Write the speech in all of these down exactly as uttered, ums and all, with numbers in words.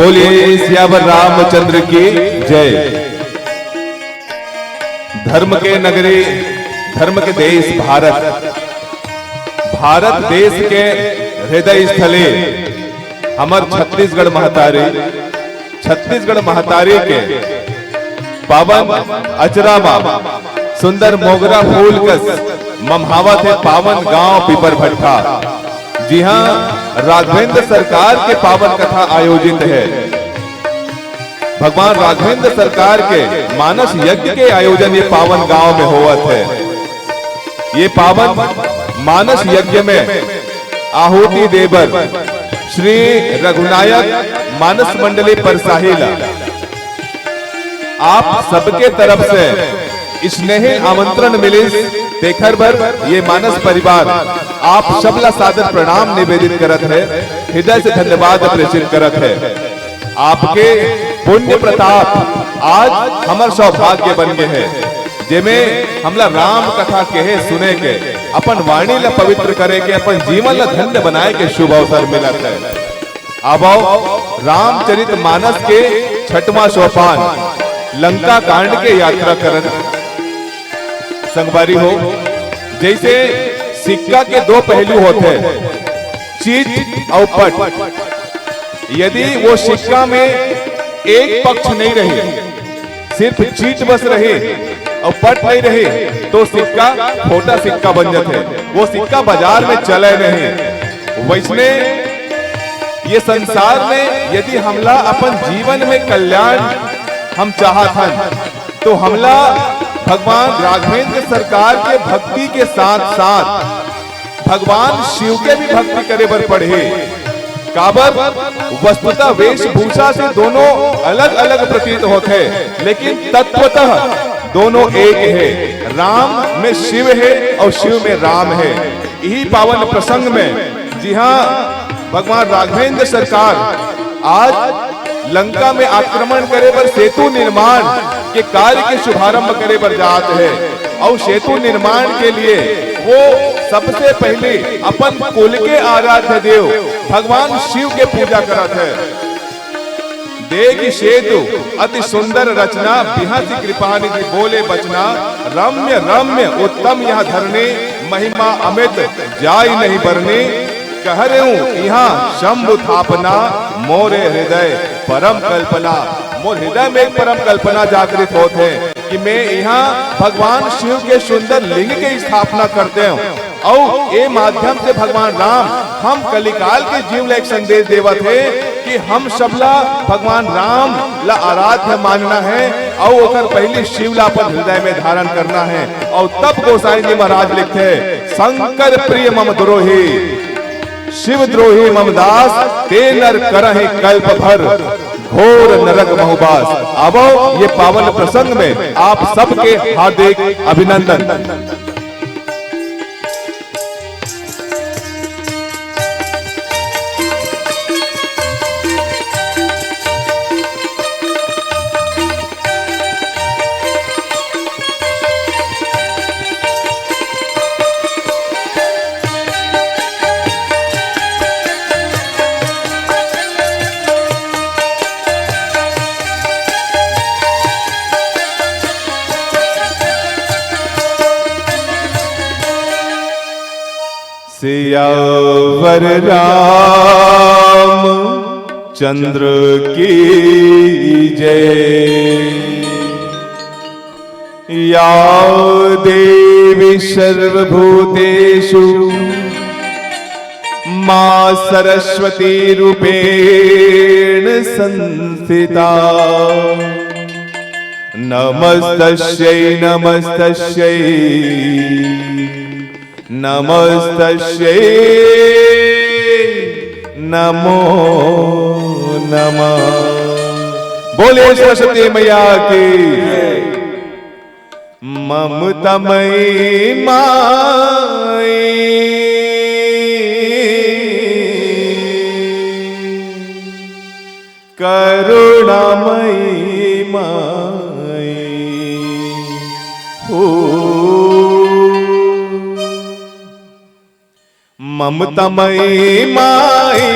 बोलिए सियावर रामचंद्र की जय। धर्म के नगरी, धर्म के देश भारत, भारत देश के हृदय स्थली हमर छत्तीसगढ़ महतारी, छत्तीसगढ़ महतारी के पावन अचरा मा सुंदर मोगरा फूल कस ममहावत हे पावन गांव पीपर भट्ठा, जिहां राघवेंद्र सरकार के पावन कथा आयोजित हे। भगवान राघवेंद्र सरकार के मानस यज्ञ के आयोजन ये पावन गांव में होवत हे। ये पावन मानस यज्ञ में आहुति देबर श्री रघुनायक मानस मंडली परसाही ला आप सबके तरफ से स्नेही आमंत्रण मिलिस, तेखर बर ये मानस परिवार आप सबला सादर प्रणाम निवेदित करत हे, हृदय से धन्यवाद प्रेषित करत हे। आपके पुण्य प्रताप आज हमर सौभाग्य बन गे हे, जेमे हमला राम कथा कहे सुने के, अपन वाणी ला पवित्र करे के, अपन जीवन ला धन्य बनाए के शुभ अवसर मिलत हे। आवव रामचरित मानस के छठवां सोपान लंका कांड के यात्रा करन। संगवारी हो, जैसे सिक्का के दो पहलू होथे, चीट अउ पट। यदि वो सिक्का में एक पक्ष नहीं रही, सिर्फ चीट बस रही अउ पट नहीं रही, तो सिक्का खोटा सिक्का बन जाथे, वो सिक्का बाजार में चले नहीं। वैसने ये संसार में यदि हमला अपन जीवन में कल्याण हम चाहत हन, तो हमला भगवान राघवेंद्र सरकार के भक्ति के साथ साथ भगवान शिव के भी भक्ति करे बर पड़ही। काबर? वस्तुतः वेशभूषा से दोनों अलग-अलग प्रतीत होथे, लेकिन तत्वतः दोनों एक हे। राम में शिव हे अउ शिव में राम हे। इही पावन प्रसंग में जिहां भगवान राघवेंद्र सरकार आज लंका में आक्रमण करे बर सेतु निर्माण के कार्य के शुभारंभ करे बर जात हे अउ सेतु निर्माण के लिए वो सबसे पहले अपन कुल के आराध्य देव भगवान शिव के पूजा करत हे। देखि सेतु अति सुंदर रचना, बिहँसि कृपानिधि बोले बचना। रम्य रम्य उत्तम यह धरनी, महिमा अमित जाइ नहीं बरनी। कहरेंव इहाँ शंभु थापना, मोरे हृदय परम कल्पना। मोर हृदय में एक परम कल्पना जागृत होत हे कि मैं इहाँ भगवान शिव के सुंदर लिंग के स्थापना कर देंव। अउ ए माध्यम से भगवान राम हम कलिकाल के जीव ला एक संदेश देवत हे कि हम सबला भगवान राम ला आराध्य मानना हे अउ ओकर पहली शिव ला अपन हृदय में धारण करना हे। अउ तब गोसाई जी महाराज लिखथे, "शंकर प्रिय मम द्रोही, शिव द्रोही मम दास, ते नर करहिं कल्प भर, घोर नरक महु बास।" आवव, ये पावन प्रसंग में आप सबके हार्दिक अभिनंदन। सियावर राम चंद्र की जय। या देवी सर्वभूतेषु माँ सरस्वती रूपेण संस्थिता। नमस्तस्यै नमस्तस्यै नमस्तस्यै नमो नमः। बोलिए सरस्वती मैया की। ममता मई माई करुणामयी माई हो। ममतामयी माई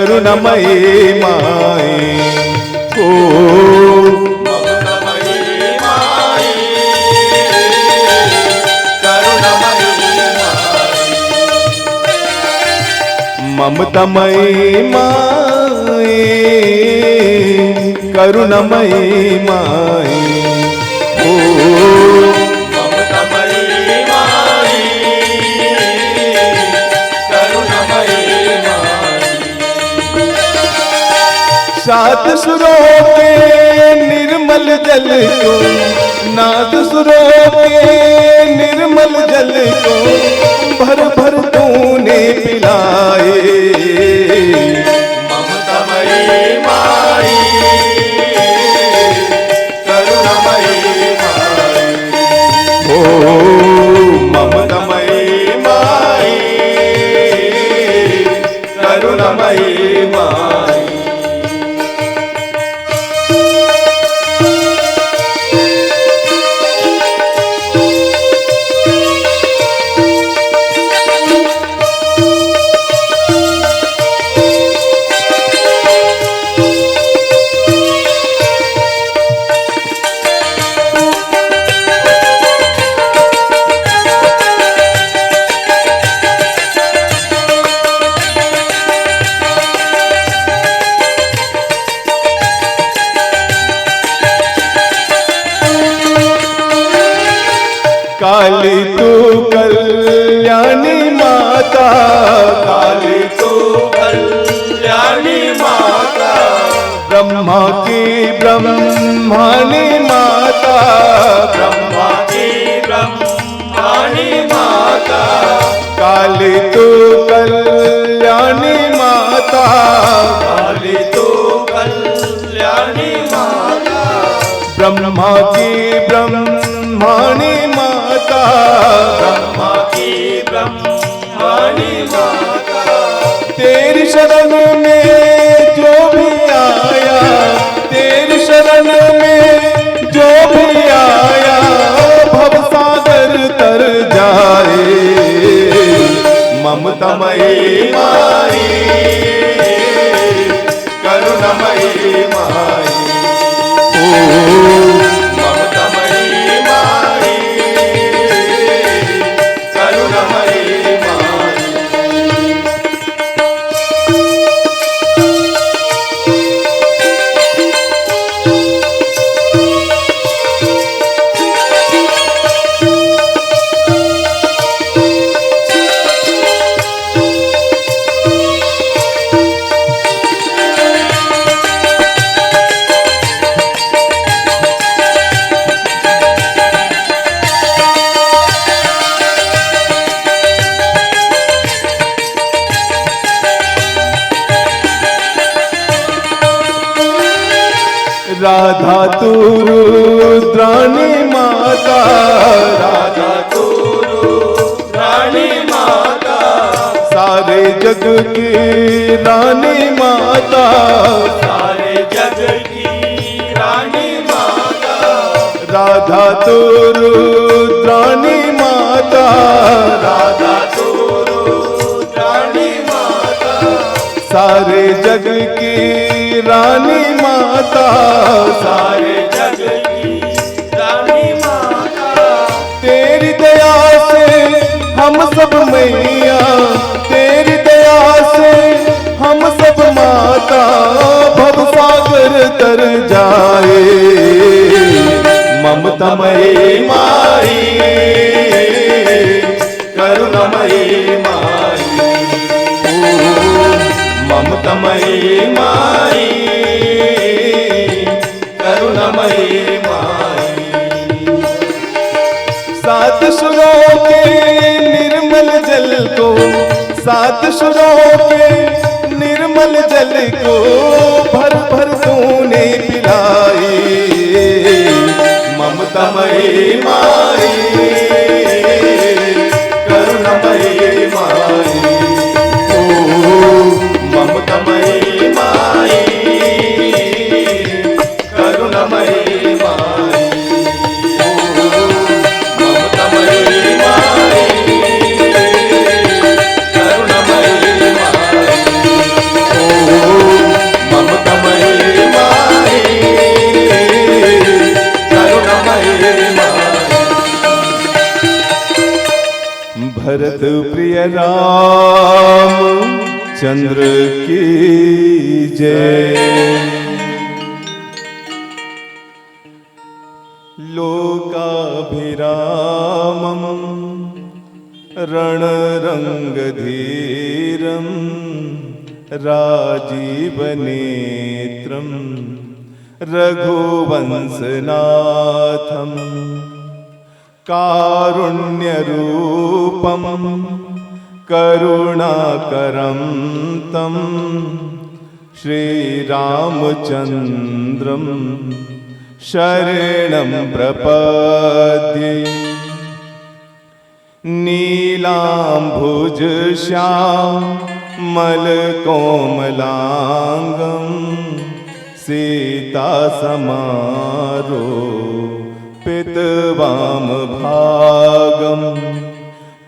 करुणामयी माई, ओ ममतामयी माई, करुणामयी माई, ममतामयी माई, करुणामयी माई, ओ ममतामयी माई, करुणामयी माई। सात सुरों के निर्मल जल को, नाद सुरों के निर्मल जल को भर भर तूने पिलाए। ममतामयी माई, करुणामयी माई, ओ ममतामयी माई, करुणामयी माई। काली तू कल्याणी माता, काली तू कल्याणी माता, ब्रह्मा की ब्रह्माणी माता, ब्रह्मा की ब्रह्माणी माता, काली तू कल्याणी माता, काली तू कल्याणी माता, ब्रह्मा की ब्रह्माणी माता, ब्रह्मा की ब्रह्माणी माता। तेरी शरण में जो भी आया, तेरी शरण में जो भी आया, भव सागर तर जाए। ममतामयी माई, करुणामयी माई, ओ ममतामयी माई, करुणामयी माई। राधा तू रुद्राणी माता, राधा तू रुद्राणी माता, सारे जग की रानी माता, सारे जग की रानी माता, राधा तू रुद्राणी माता, राधा तू रुद्राणी माता, सारे जग की रानी माता, सारे जग की रानी माता। तेरी दया से हम सब मैया, तेरी दया से हम सब माता, भव सागर तर जाए। ममतामयी माई, करुणामयी माई, ओ ममतामयी माई, करुणामयी माई। सात सुरों के निर्मल जल को, सात सुरों के निर्मल जल को भर भर तूने पिलाए। ममतामयी माई, करुणामयी माई, ओ ममतामयी माई, करुणामयी माई, ओ ममतामयी माई, करुणामयी माई। चंद्र की जय। लोकाभिरामं रणरंगधीरं राजीवनेत्रं रघुवंशनाथं कारुण्यरूपं करुणाकरं तं श्रीरामचंद्रं शरणं प्रपद्ये। नीलाम्बुजश्यामलकोमलाङ्गं सीतासमारोपितवामभागं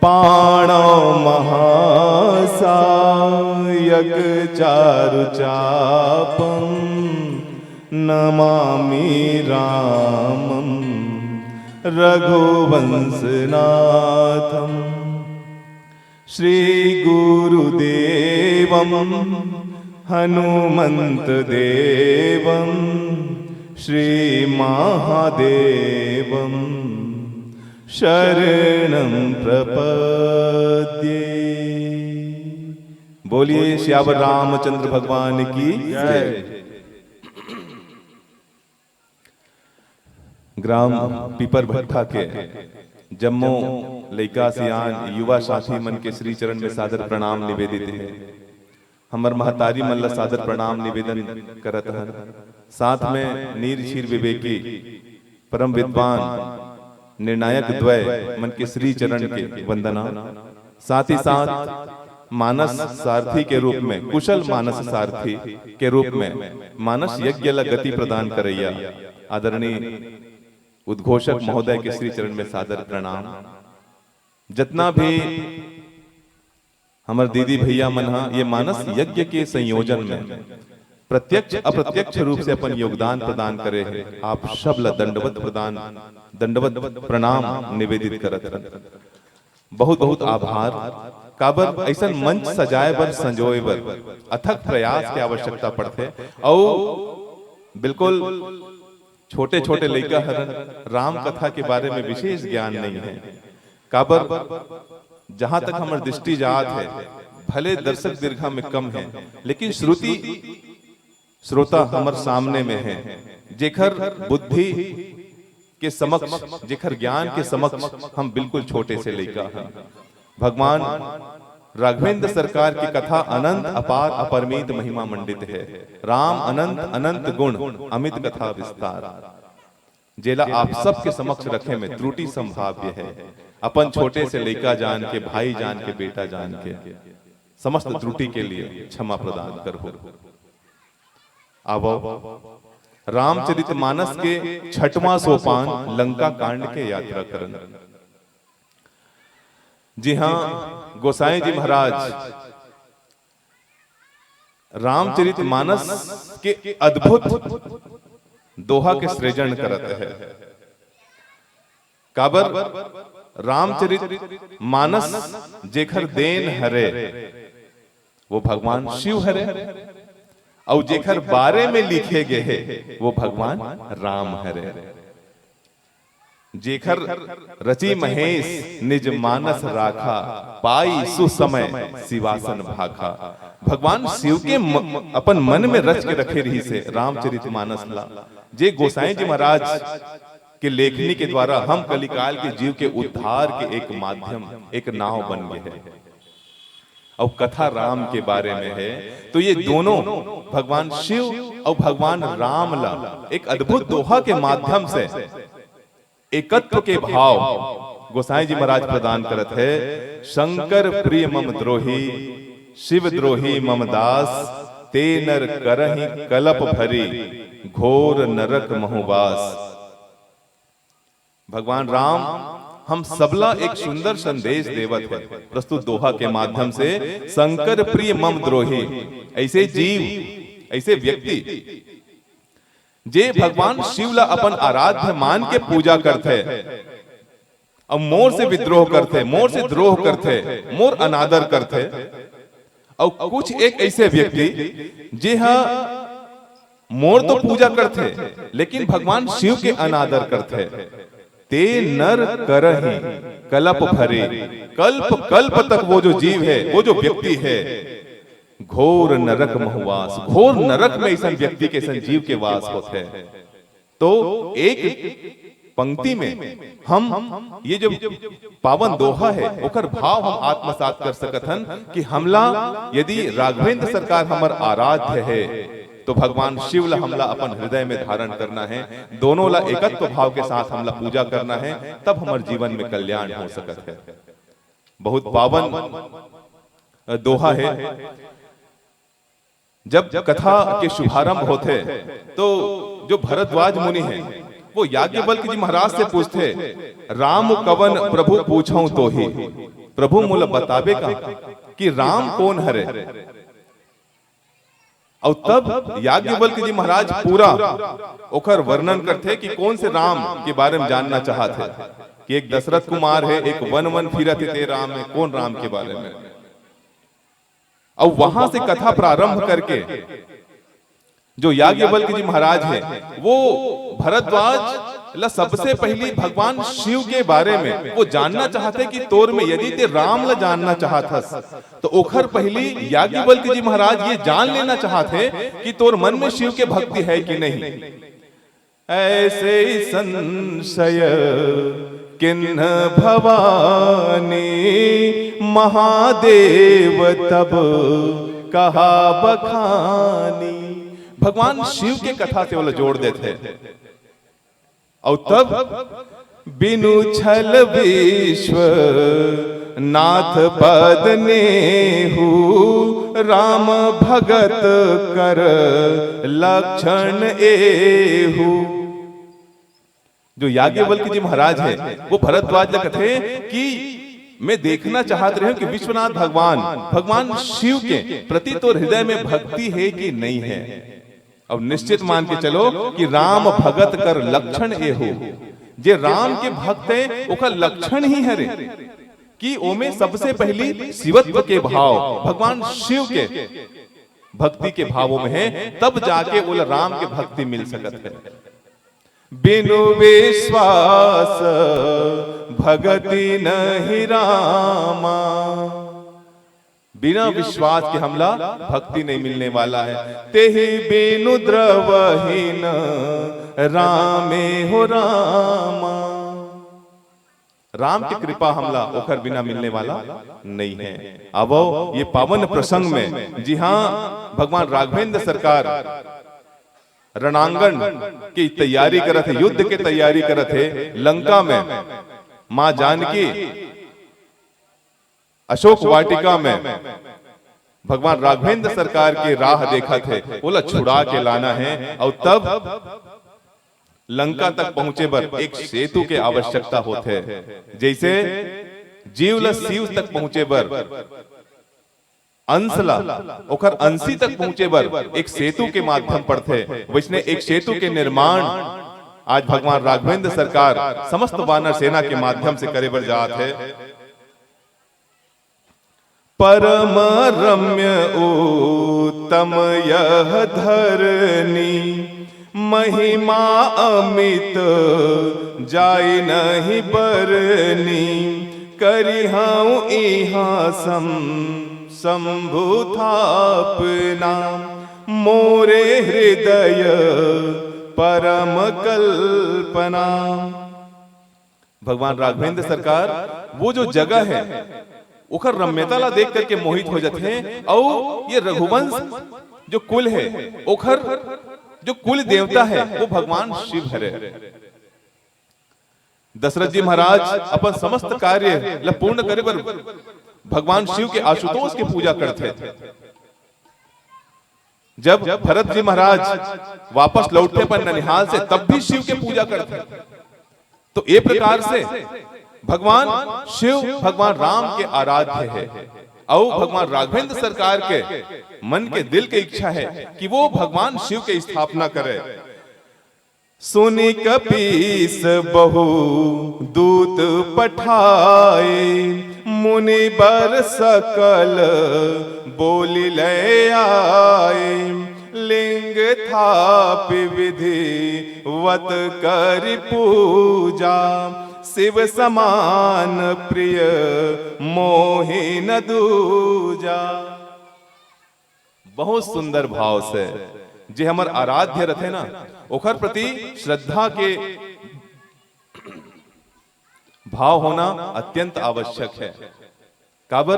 पाणौ महासायकचारुचापं नमामि रामं रघुवंशनाथम्। श्रीगुरुदेवं हनुमन्तदेवं श्रीमहादेवं शरणं प्रपद्ये। बोलिए सियावर रामचंद्र भगवान की जय। ग्राम पीपर भट्ठा के जम्मो लइका सियान युवा साथी मन के श्री चरण में सादर प्रणाम निवेदित हे। हमर महतारी मन ला सादर प्रणाम निवेदन करत हन। साथ में नीर क्षीर विवेकी परम विद्वान निर्णायक द्वय मन के श्री चरण के वंदना। साथ ही साथ मानस सारथी के रूप में, कुशल मानस सारथी के रूप में मानस यज्ञ ला गति प्रदान करैया आदरणीय उद्घोषक महोदय के श्री चरण में सादर प्रणाम। जतना भी हमर दीदी भैया मन ह ये मानस यज्ञ के संयोजन में प्रत्यक्ष अप्रत्यक्ष रूप से अपन योगदान प्रदान करे हे, आप सब ला दंडवत प्रदान, दंडवत प्रणाम निवेदित करत हन। बहुत बहुत आभार। काबर अइसन मंच सजाए बर, संजोए बर अथक प्रयास के आवश्यकता पड़थे। अउ बिल्कुल छोटे छोटे लइका हरन, राम कथा के बारे में विशेष ज्ञान नहीं है। काबर जहां तक हमर दृष्टि जात है, भले दर्शक दीर्घा में कम है, लेकिन श्रुति श्रोता हमर सामने में है, जेखर बुद्धि के समक्ष, जेखर ज्ञान के समक्ष हम बिल्कुल छोटे से लइका हन। भगवान राघवेंद्र सरकार की कथा अनंत अपार अपरमित महिमा मंडित है। राम अनंत अनंत गुण अमित कथा विस्तार, जेला आप सबके समक्ष रखे में त्रुटि संभाव्य है। अपन छोटे से लइका जान के, भाई जान के, बेटा जान के समस्त त्रुटि के लिए क्षमा प्रदान करहु। आवो, रामचरित मानस के छठवां सोपान लंका कांड के यात्रा करन। जी हां, गोसाई जी महाराज रामचरित मानस के अद्भुत दोहा के सृजन करत है। काबर रामचरित मानस जेखर देन हरे, वो भगवान शिव हरे, अउ जेखर बारे में लिखे गे हे, वो भगवान राम हरे। जेखर रचि महेश निज मानस राखा, पाई सुसमय सिवासन भाखा। भगवान शिव के म-, अपन मन में रच के रखे रहिसे रामचरित मानस ला, जे गोसाई जी महाराज के लेखनी के द्वारा हम कलिकाल के जीव के उद्धार के एक माध्यम, एक नाव बन गे हे। अउ कथा राम के बारे में है, तो ये दोनों भगवान शिव अउ भगवान राम ला एक अद्भुत दोहा के माध्यम से एकत्व के भाव गोसाई जी महाराज प्रदान करत है। शंकर प्रिय मम द्रोही, शिव द्रोही मम दास, ते नर करहि कलप भरी, घोर नरक महु बास। भगवान राम हम सबला एक सुंदर संदेश देवत है प्रस्तुत दोहा के माध्यम से। शंकर प्रिय मम द्रोही, ऐसे जीव, ऐसे व्यक्ति जे भगवान शिव ला अपन आराध्य मान के पूजा करथे, अब मोर से विद्रोह करथे, मोर से द्रोह करथे, मोर अनादर करथे, अउ कुछ एक ऐसे व्यक्ति जे ह मोर तो पूजा करथे, लेकिन भगवान शिव के अनादर करथे। ते नर करही कलप भरे, कल्प कल्प तक वो जो जीव है, वो जो व्यक्ति है, घोर नरक महवास, घोर नरक में ऐसन व्यक्ति के, ऐसन जीव के वास होथे। तो एक पंक्ति में हम ये जो पावन दोहा है, ओकर भाव हम आत्मसात कर सकत हन कि हमला यदि राघवेंद्र सरकार हमर आराध्य है, तो भगवान शिव ला हमला अपन हृदय में धारण करना है, दोनों ला एकत्व भाव के साथ हमला पूजा करना है, तब हमर जीवन में कल्याण हो सकत है। बहुत पावन, अ, दोहा है। जब कथा के शुभारंभ होथे, तो जो भरद्वाज मुनि है, वो याज्ञवल्क्य जी महाराज से पूछथे, "राम कवन प्रभु पूछौं तोहि, प्रभु मोला बताबे का कि राम कोन हरे?" अउ तब याज्ञवल्क्य जी महाराज पूरा ओकर वर्णन करथे कि कोन से राम के बारे में जानना चाहत है, कि एक दशरथ कुमार है, एक वन वन फिरत हे, ते राम है, कोन राम के बारे में। अउ वहां से कथा प्रारंभ करके जो याज्ञवल्क्य जी महाराज है, वो भरद्वाज ला सबसे पहली भगवान शिव के बारे में वो जानना चाहथे कि तोर में यदि ते राम ला जानना चाहत हस, तो ओखर पहली याज्ञवल्क्य जी महाराज ये जान लेना चाहथे कि तोर मन में शिव के भक्ति है कि नहीं। ऐसे संशय किन्ह भवानी, महादेव तब कहा बखानी। भगवान शिव के कथा से ओला जोड़ देथे। अउ तब बिनु छल विश्व नाथ पद नेहू, राम भगत कर लक्षण एहू। जो याज्ञवल्क्य जी महाराज है, वो भरद्वाज ला कथे कि मैं देखना चाहत रहे हूं कि विश्वनाथ भगवान, भगवान शिव के प्रति तोर हृदय में भक्ति है कि नहीं है। अब निश्चित मान के चलो कि राम भगत कर लक्षण एहू। जे राम के भक्त है, ओकर लक्षण ही हरे कि ओमे सबसे पहली शिवत्व के भाव, भगवान शिव के भक्ति के भावों में है, तब जाके ओला राम के भक्ति मिल सकत है। बिनु विश्वास भगति नहीं रामा, बिना विश्वास के हमला भक्ति नहीं मिलने वाला है। तेहि बिनु द्रवहीन रामे हो रामा, राम के कृपा हमला ओखर बिना मिलने वाला नहीं है। आवो ये पावन प्रसंग में, जी हां, भगवान राघवेंद्र सरकार रणांगण की तैयारी करत हे, युद्ध के तैयारी करत हे लंका में। मां जानकी अशोक वाटिका में भगवान राघवेंद्र सरकार के राह देखत हे, ओला छुड़ा के लाना है। अउ तब लंका तक पहुंचे बर एक सेतु के आवश्यकता होथे। जैसे जीव ल शिव तक पहुंचे बर अंश ला, ओखर अंशी तक पहुंचे बर एक सेतु के माध्यम पड़थे, वैसने एक सेतु के निर्माण आज भगवान राघवेंद्र सरकार समस्त वानर सेना के माध्यम से करे बर जात हे। परम रम्य उत्तम यह धरनी, महिमा अमित जाय नहीं बरनी। करिहौं इहाँ सम-, शंभु थापना, मोरे हृदय परम कल्पना। भगवान राघवेंद्र सरकार वो जो जगह है, ओखर रम्यता ला देख करके मोहित हो जाते हैं। और ये रघुवंश जो कुल है, ओखर जो कुल देवता है, वो भगवान शिव हरे। दशरथ जी महाराज अपन समस्त कार्य ला पूर्ण करे बर भगवान शिव के आशुतोष के पूजा करते हैं। जब भरत जी महाराज वापस लौटते अपन ननिहाल से, तब भी शिव के पूजा करते हैं। तो ए प्रकार से भगवान शिव भगवान राम के आराध्य है। अउ भगवान राघवेंद्र सरकार के मन के दिल के इच्छा है कि वो भगवान शिव के स्थापना करे। सुनि कपीस बहु दूत पठाए, मुनि बर सकल बोलि लय आए, लिंग थापि विधिवत करि पूजा, शिव समान प्रिय मोहि न दूजा। बहुत सुंदर भाव से जे हमर आराध्य रथे ना, ओखर प्रति श्रद्धा के भाव होना अत्यंत आवश्यक है। काबर,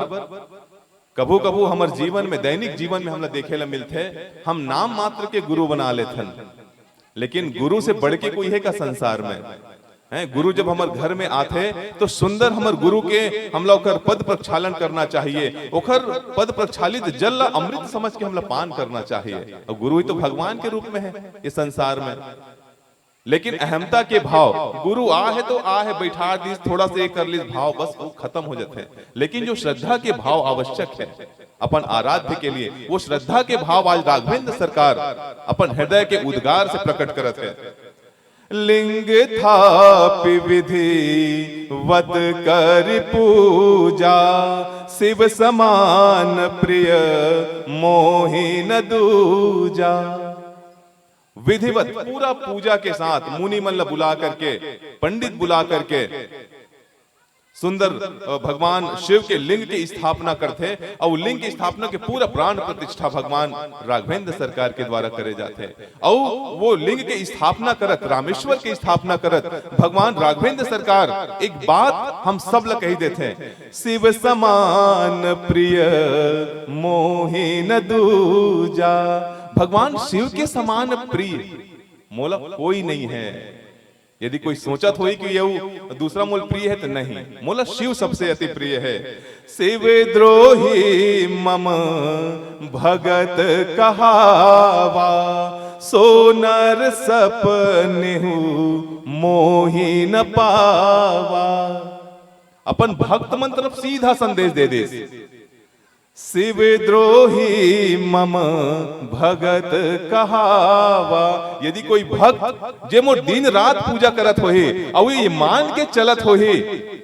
कभू कभू हमर जीवन में, दैनिक जीवन में हमला देखे ला मिलथे, हम नाम मात्र के गुरु बना लेथन, लेकिन गुरु से बढ़ के कोई है का संसार में? हैं, गुरु जब हमर घर में आथे, तो सुंदर हमर गुरु के हमला ओकर पद प्रक्षालन करना चाहिए, ओकर पद प्रक्षालित जल ला अमृत समझ के हमला पान करना चाहिए। और गुरु ही तो भगवान के रूप में है ये संसार में। लेकिन अहमता के भाव, गुरु आ है तो आ है, बैठा दीस, थोड़ा से ये कर लीस भाव, बस वो खत्म हो जाते हैं। लेकिन जो श्रद्धा के भाव आवश्यक है अपन आराध्य के लिए, वो श्रद्धा के भाव आज राघवेंद्र सरकार अपन हृदय के उद्गार से प्रकट करत है। लिंग थापि विधिवत करि पूजा, शिव समान प्रिय मोहि न दूजा। विधिवत पूरा पूजा के साथ मुनि मन ला बुला करके, पंडित बुला करके सुंदर, अ, भगवान शिव के लिंग की स्थापना करथे, और लिंग की स्थापना के पूरा प्राण प्रतिष्ठा भगवान राघवेंद्र सरकार के द्वारा करे जाथे। और वो लिंग के स्थापना करत, रामेश्वर के स्थापना करत भगवान राघवेंद्र सरकार एक बात हम सब ला कही देथे, शिव समान प्रिय मोहि न दूजा। भगवान शिव के समान प्रिय मोला कोई नहीं है। यदि कोई सोचत होई कि ये दूसरा मोल प्रिय है, तो नहीं, मोला शिव सबसे अति प्रिय है। शिव द्रोही मम भगत कहावा, सो नर सपनेहु मोहि न पावा। अपन भक्त मन तरफ सीधा संदेश दे दे, शिव द्रोही मम भगत कहावा। यदि कोई भक्त जे मोर दिन रात पूजा करत होही, अउ ये मान के चलत होही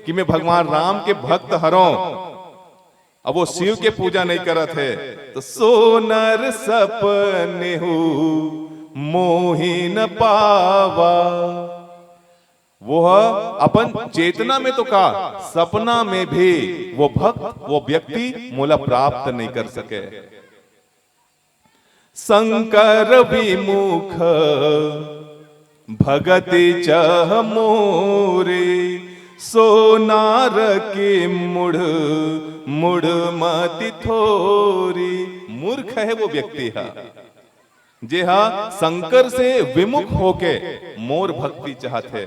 कि मैं भगवान राम के भक्त हरों, अब वो शिव के पूजा नहीं करत है, तो सो नर सपनेहु मोहि न पावा। वो ह अपन चेतना में तो का, सपना में भी वो भक्त, वो व्यक्ति मोला प्राप्त नहीं कर सके। शंकर विमुख भगति चह मोरे, सो नार के मुड़ मुड़ मति थोरी। मूर्ख है वो व्यक्ति है, जे हा शंकर से विमुख होके मोर भक्ति चाहत है।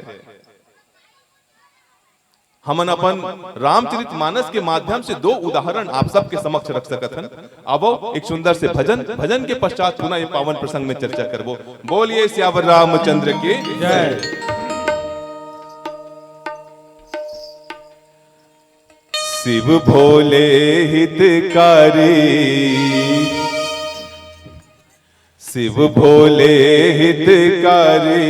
हमन अपन रामचरित मानस के माध्यम से दो उदाहरण आप सबके समक्ष रख सकत हन। आवो, एक सुंदर से भजन, भजन के पश्चात पुनः ये पावन प्रसंग में चर्चा करबो। बोलिए सियावर रामचंद्र की जय। शिव भोले हितकारी, शिव भोले हितकारी,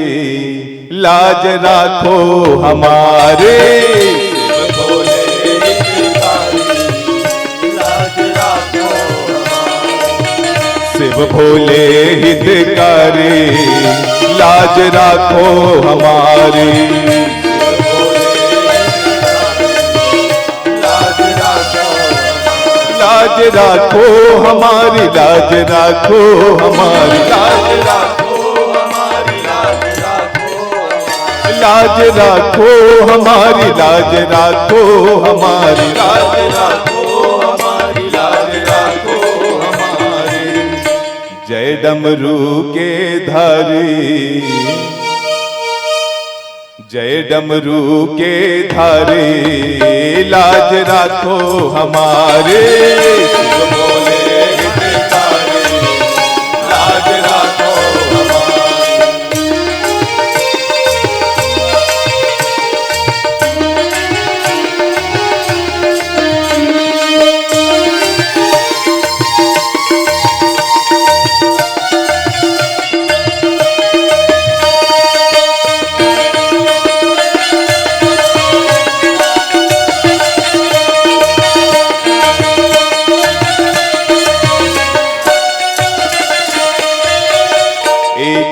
लाज राखो हमारे। शिव भोले हितकारी, लाज राखो हमारे। शिव भोले हितकारी, लाज राखो हमारे। लाज राखो हमारी, लाज राखो हमारी, लाज राखो हमारी, लाज राखो हमारी। लाज राखो हमारी, लाज राखो हमारी, लाज राखो हमारी, लाज राखो हमारी। जय डमरू के धारी, जय डमरू के धारी, लाज राखो हमारे। शिव भोले हितकारी, लाज राखो हमारे।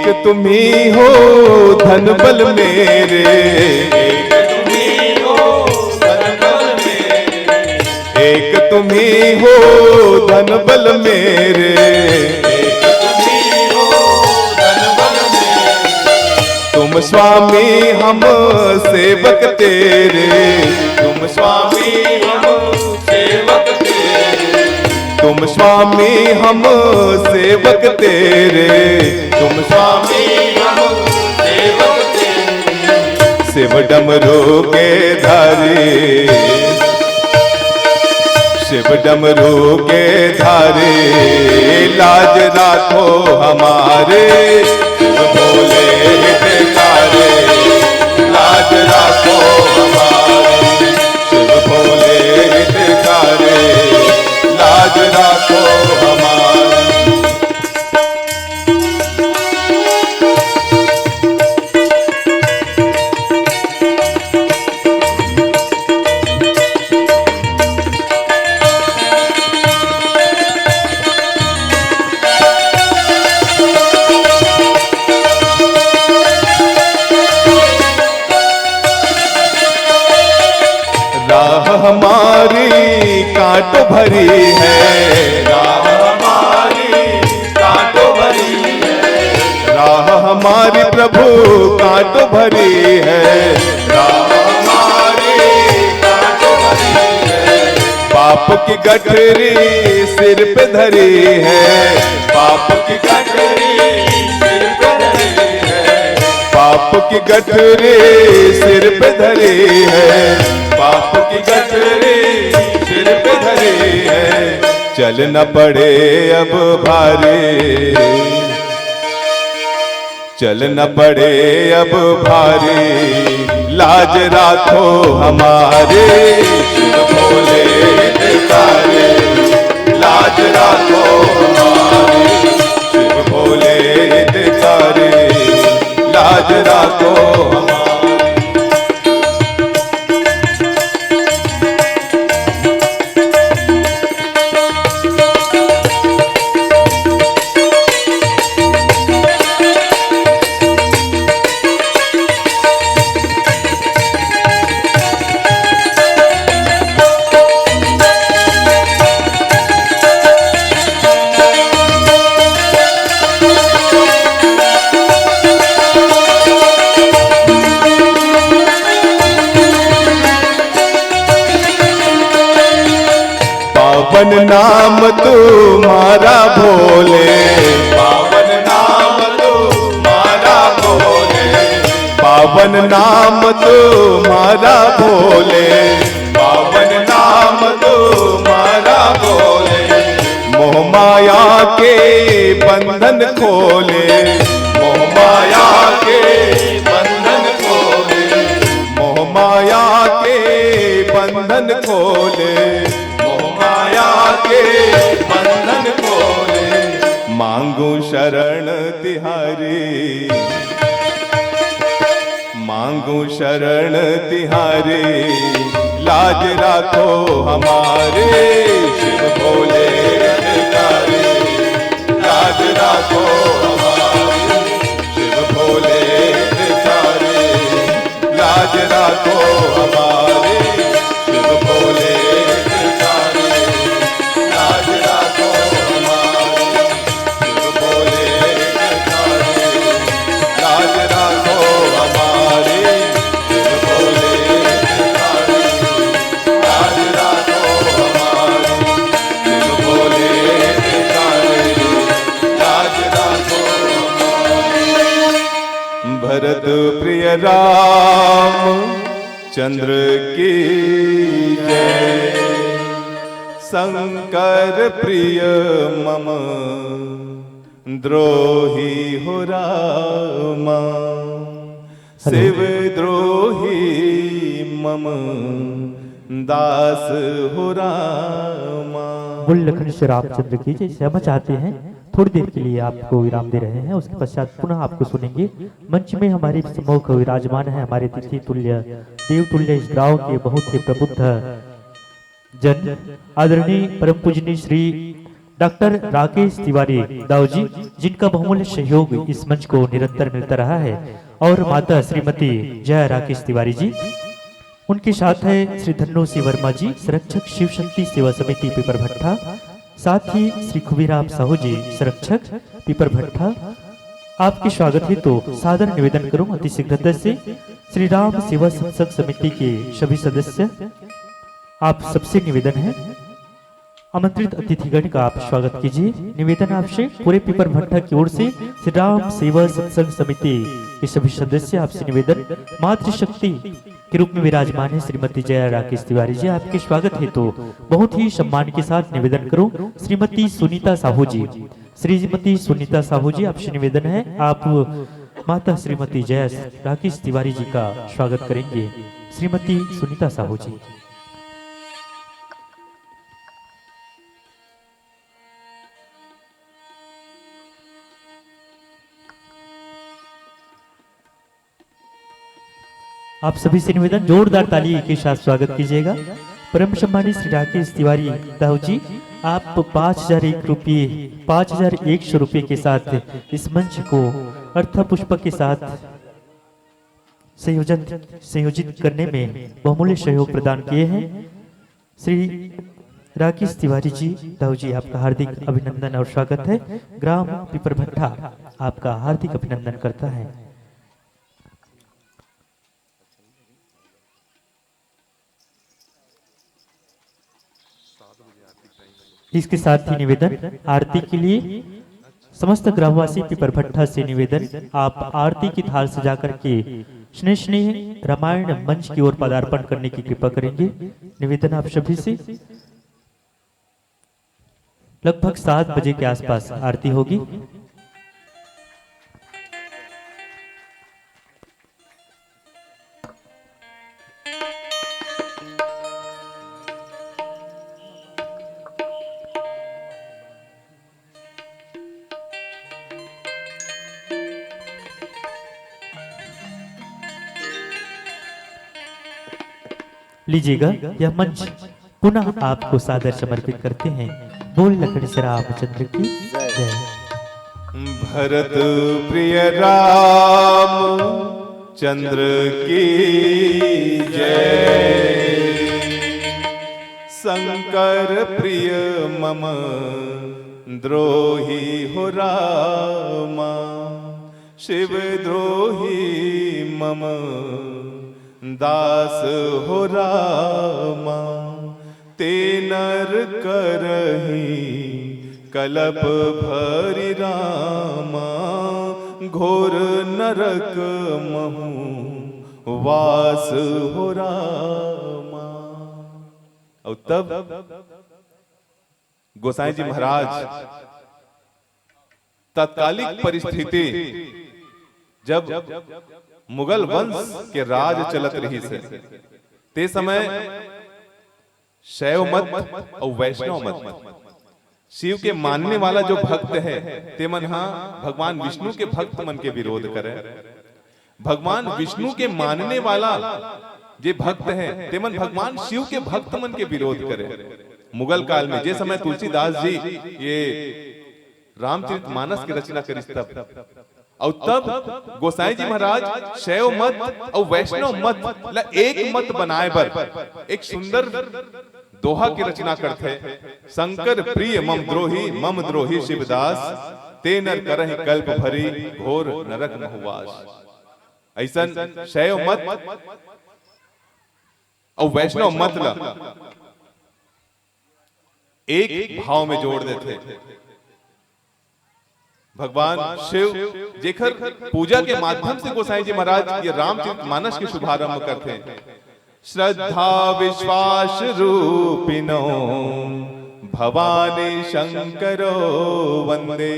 एक तुम्ही हो धन बल मेरे, एक तुम्ही हो धन बल मेरे, एक तुम्ही हो धन बल मेरे, एक तुम्ही हो धन बल मेरे। तुम स्वामी हम सेवक तेरे, तुम स्वामी हम सेवक तेरे, तुम स्वामी हम सेवक तेरे, तुम स्वामी हम सेवक तेरे। शिव डमरू के धारी, शिव डमरू के धारी, लाज राखो हमारे, शिव भोले हितकारी, लाज राखो हमारे, शिव भोले हितकारी, लाज राखो हमारे। राह हमारी कांटों भरी है, राह हमारी कांटों भरी है, राह हमारी प्रभु कांटों भरी है, राह हमारी कांटों भरी है। पाप की गठरी सिर पे धरी है, पाप की गठरी सिर पे धरी है, पाप की गठरी सिर पे धरी है, पाप की गठरी सिर पे धरी है। चल न पड़े अब भारी, चल न पड़े अब भारी, लाज राखो हमारे, शिव भोले हितकारी, लाज राखो हमारे, शिव भोले हितकारी, लाज राखो हमारे। पावन नाम तुम्हारा भोले, पावन नाम तुम्हारा भोले, पावन नाम तुम्हारा भोले, पावन नाम तुम्हारा भोले। मोह माया के बंधन खोले, मोह माया के बंधन खोले, मोह माया के बंधन खोले, मोह माया के बंधन खोले। मांगू शरण तिहारी, मांगू शरण तिहारी, लाज राखो हमारे, शिव भोले हितकारी, लाज राखो हमारे, शिव भोले हितकारी, लाज राखो हमारे, शिव भोले हितकारी, लाज राखो हमारे, शिव भोले हितकारी, लाज राखो हमारे, शिव भोले हितकारी, लाज राखो हमारे, शिव भोले हितकारी, लाज राखो हमारे। भरत प्रिय राम चंद्र की जय। शंकर प्रिय मम द्रोही हो रामा, शिव द्रोही मम दास हो रामा। बोल लखन श्री रामचंद्र की जय। क्षमा चाहते हैं, थोड़ी देर के लिए आपको विराम दे रहे हैं, उसके पश्चात पुनः आपको सुनेंगे। मंच में हमारे सम्मुख विराजमान है हमारे अतिथि तुल्य, देव तुल्य इस गांव के बहुत ही प्रबुद्ध जन, आदरणीय परम पूजनीय श्री डॉक्टर राकेश तिवारी दाऊ जी, जिनका बहुमूल्य सहयोग इस मंच को निरंतर मिलता रहा है, और माता श्रीमती जया राकेश तिवारी जी, उनके साथ है श्री धन्नू सिंह वर्मा जी, संरक्षक शिव शक्ति सेवा समिति पीपर भट्ठा, साथ ही श्री खुबीराम साहू जी, संरक्षक पीपर भट्ठा। आपके स्वागत हेतु सादर निवेदन करूं अति शीघ्रता से श्री राम सेवा सत्संग समिति के सभी सदस्य, आप सबसे निवेदन है, आमंत्रित अतिथिगण का आप स्वागत कीजिए। निवेदन आपसे, पूरे पीपर भट्ठा की ओर से श्री राम सेवा सत्संग समिति के सभी सदस्य, आपसे निवेदन, मातृशक्ति के रूप में विराजमान है श्रीमती जया राकेश तिवारी जी, आपके स्वागत हेतु बहुत ही सम्मान के साथ निवेदन करूं श्रीमती सुनीता साहू जी। श्रीमती सुनीता साहू जी, आपसे निवेदन है, आप माता श्रीमती जया राकेश तिवारी जी का स्वागत करेंगे। श्रीमती सुनीता साहू जी। आप सभी से निवेदन, जोरदार ताली के साथ स्वागत कीजिएगा। परम सम्मानित श्री राकेश तिवारी दाऊ जी, आप पाँच हजार एक रुपये, पाँच हजार एक सौ रुपये के साथ इस मंच को अर्थ पुष्प के साथ संयोजन, संयोजित करने में बहुमूल्य सहयोग प्रदान किए हैं। श्री राकेश तिवारी जी, दाऊ जी, आपका हार्दिक अभिनंदन और स्वागत है। ग्राम पीपरभट्ठा आपका हार्दिक अभिनंदन करता है। इसके साथ ही निवेदन, आरती के लिए समस्त ग्रामवासी पीपरभट्ठा से निवेदन, आप आरती की थाल सजा करके स्नेह स्नेह रामायण मंच की ओर पदार्पण करने की कृपा करेंगे। निवेदन आप सभी से। लगभग सात बजे के आसपास आरती होगी। लीजिएगा, यह मंच पुनः आपको सादर समर्पित करते हैं। बोल लखन श्री रामचंद्र की जय। भरत प्रिय राम चंद्र की जय। शंकर प्रिय मम द्रोही हो रामा, शिव द्रोही मम दास हो रामा। ते नर करही कलप भरि रामा, घोर नरक महु वास हो रामा। अउ तब गोसाई जी महाराज तत्कालिक परिस्थिति, जब मुगल वंश के राज चलत रहिस हे, ते समय शैव मत अउ वैष्णव मत, शिव के मानने वाला जो भक्त हे, ते मन हा भगवान विष्णु के भक्त मन के विरोध करे। भगवान विष्णु के मानने वाला जे भक्त हे, ते मन भगवान शिव के भक्त मन के विरोध करे। मुगल काल में जे समय तुलसीदास जी ये रामचरित मानस के रचना करिस तब, अउ तब गोसाई जी महाराज शैव मत अउ वैष्णव मत ला एक मत बनाए बर एक सुंदर दोहा के रचना करथे। शंकर प्रिय मम द्रोही, मम द्रोही शिवदास, ते नर करहि कल्प भरि, घोर नरक महु वास। अइसन शैव मत अउ वैष्णव मत ला एक भाव में जोड़ देथे। भगवान शिव, जेकर पूजा के माध्यम से गोसाई जी महाराज ये रामचरित मानस के शुभारंभ करथे। श्रद्धा विश्वास रूपिणो भवानी शंकरो वंदे,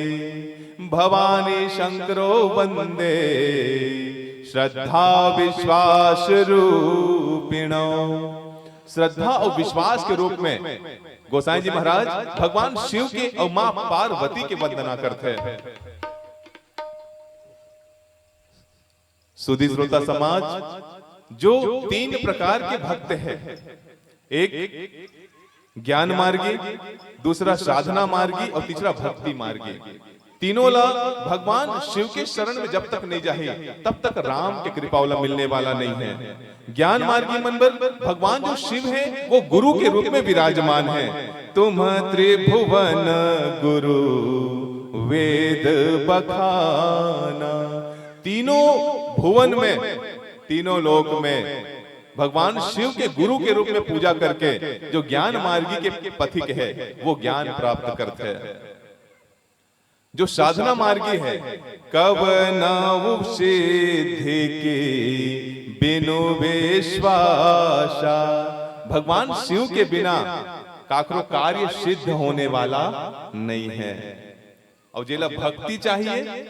भवानी शंकरो वंदे, श्रद्धा विश्वास रूपिणो। श्रद्धा अउ विश्वास के रूप में गोसाई जी महाराज भगवान शिव के अउ मां पार्वती के वंदना करथे। सुधी श्रोता समाज, जो तीन प्रकार के भक्त हे, एक ज्ञान मार्गी, दूसरा साधना मार्गी और तीसरा भक्ति मार्गी। तीनों ला भगवान शिव के शरण में जब तक नहीं जाही, तब तक राम के कृपा ओला मिलने वाला नहीं है। ज्ञान मार्गी मन बर भगवान जो शिव है, वो गुरु के रूप में विराजमान है। तुम त्रिभुवन गुरु वेद बखाना। तीनों भुवन में, तीनों लोक में भगवान शिव के गुरु के रूप में पूजा करके जो ज्ञान मार्गी के पथिक है, वो ज्ञान प्राप्त करते हैं। जो साधना मार्गी है, कवनउ सिद्धि की बिनु विश्वासा। भगवान शिव के बिना काकरो कार्य सिद्ध होने वाला नहीं है। और जेला भक्ति चाहिए,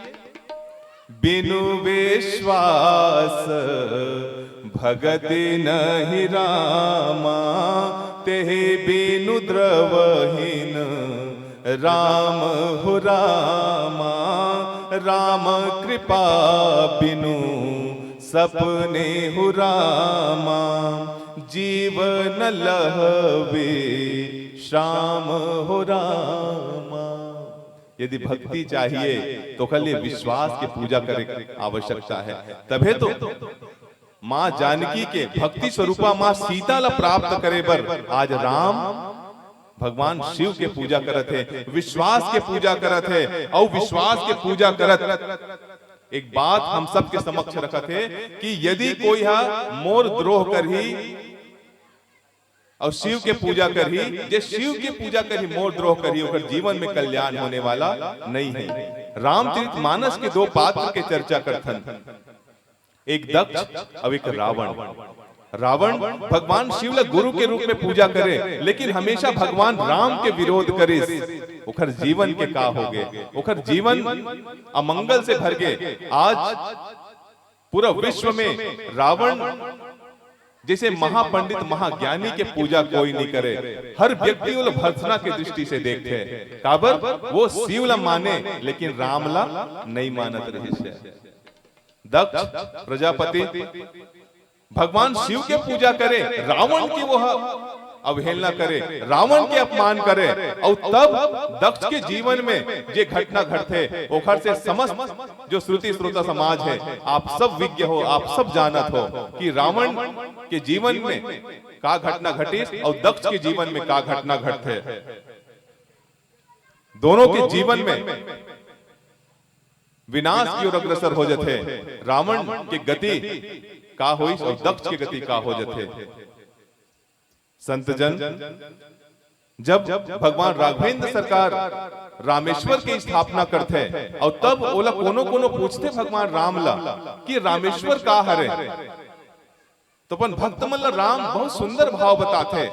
बिनु विश्वास भगति नहीं रामा, तेहि बिनु द्रवहीन राम हो रामा। राम कृपा बिनु सपने हो रामा, जीवन लहवे श्याम हो रामा। यदि भक्ति चाहिए तो ओकर लिए विश्वास के पूजा करे के आवश्यकता है। तभे तो माँ जानकी के भक्ति स्वरूपा माँ सीता ला प्राप्त करे बर आज राम भगवान शिव के पूजा करत है, विश्वास के पूजा करत है। और विश्वास के पूजा करत एक बात हम सबके समक्ष रखत है कि यदि कोई हा मोर द्रोह करही और शिव के पूजा करही, जे शिव के पूजा करही मोर द्रोह करही, ओकर जीवन में कल्याण होने वाला नहीं है। रामचरित मानस के दो पात्र के चर्चा करथन, एक दक्ष और एक रावण। रावण भगवान शिव ला गुरु के रूप में पूजा करे, लेकिन हमेशा भगवान राम के विरोध करिस। ओकर जीवन के का हो गए, ओकर जीवन अमंगल से भर गए। आज पूरा विश्व में रावण जैसे महापंडित महाज्ञानी के पूजा कोई नहीं करे। हर व्यक्ति ओला भर्त्सना के दृष्टि से देखथे। काबर? वो शिव ला माने लेकिन राम ला नहीं मानत रहिस हे। दक्ष प्रजापति भगवान शिव के पूजा करे, रावण के वो अवहेलना करे, रावण के अपमान करे, और तब दक्ष के जीवन में जे घटना घटथे, ओखर से समस्त जो श्रुति श्रोता समाज है, आप सब विज्ञ हो, आप सब जानत हो कि रावण के जीवन में का घटना घटिस और दक्ष के जीवन में का घटना घटथे। दोनों के जीवन में विनाश की ओर अग्रसर हो जथे। रावण के गति का होइस और दक्ष के गति का हो जथे। संत जन, जब भगवान राघवेंद्र सरकार रामेश्वर के स्थापना करथे और तब ओला कोनो कोनो पूछथे भगवान राम ला कि रामेश्वर का हरे, तो अपन भक्त मन ला राम बहुत सुंदर भाव बताथे,